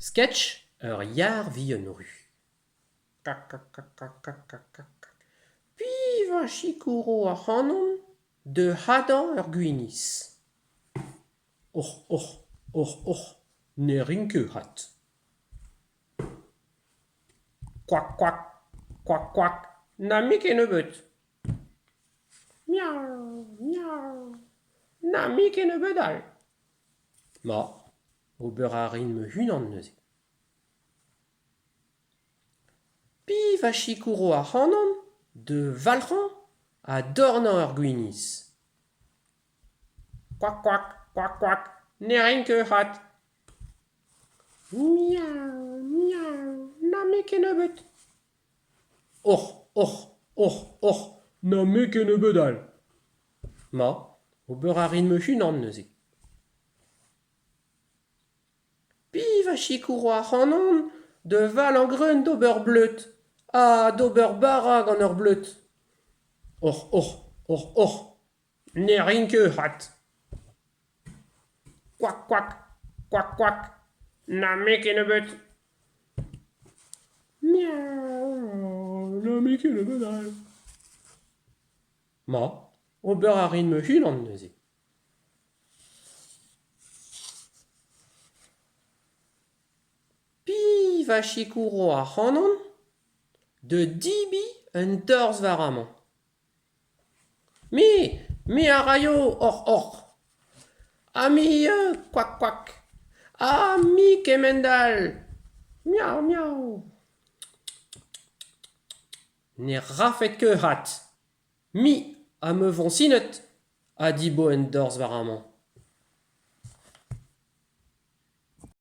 Sketch ur yar vihan ruz. Piv a sikouro ac'hanon da hadañ ur gwinizh ? Oc'h oc'h oc'h oc'h ne rin ket 'vat. Koak koak koak koak na me kennebeut. Miaou miaou na me kennebeut all. Ma, ober a rin ma-unan neuze. Piv a sikouro ac'hanon da valc'hañ ha dornañ ar gwinizh ? Koak koak koak koak ne rin ket 'vat. Miaou miaou na me kennebeut. Oc'h oc'h oc'h oc'h na me kennebeut all. Ma, ober a rin ma-unan neuze. Piv a sikouro ac'hanon da valañ greun d'ober bleud ha d'ober bara gant ar bleud ? Oc'h oc'h oc'h oc'h ne rin ket 'vat. Koak koak koak koak na me kennebeut. Miaou na me kennebeut all. Ma, ober a rin ma-unan neuze. Piv a sikouro ac'hanon da debriñ un dorzh vara-mañ ? Me, me a raio oc'h oc'h ha me ivez koak koak ha me kemend-all miaou miaou. Ne rafet ket 'vat. Me am eus voñsinet ha dibo un dorzh vara-mañ.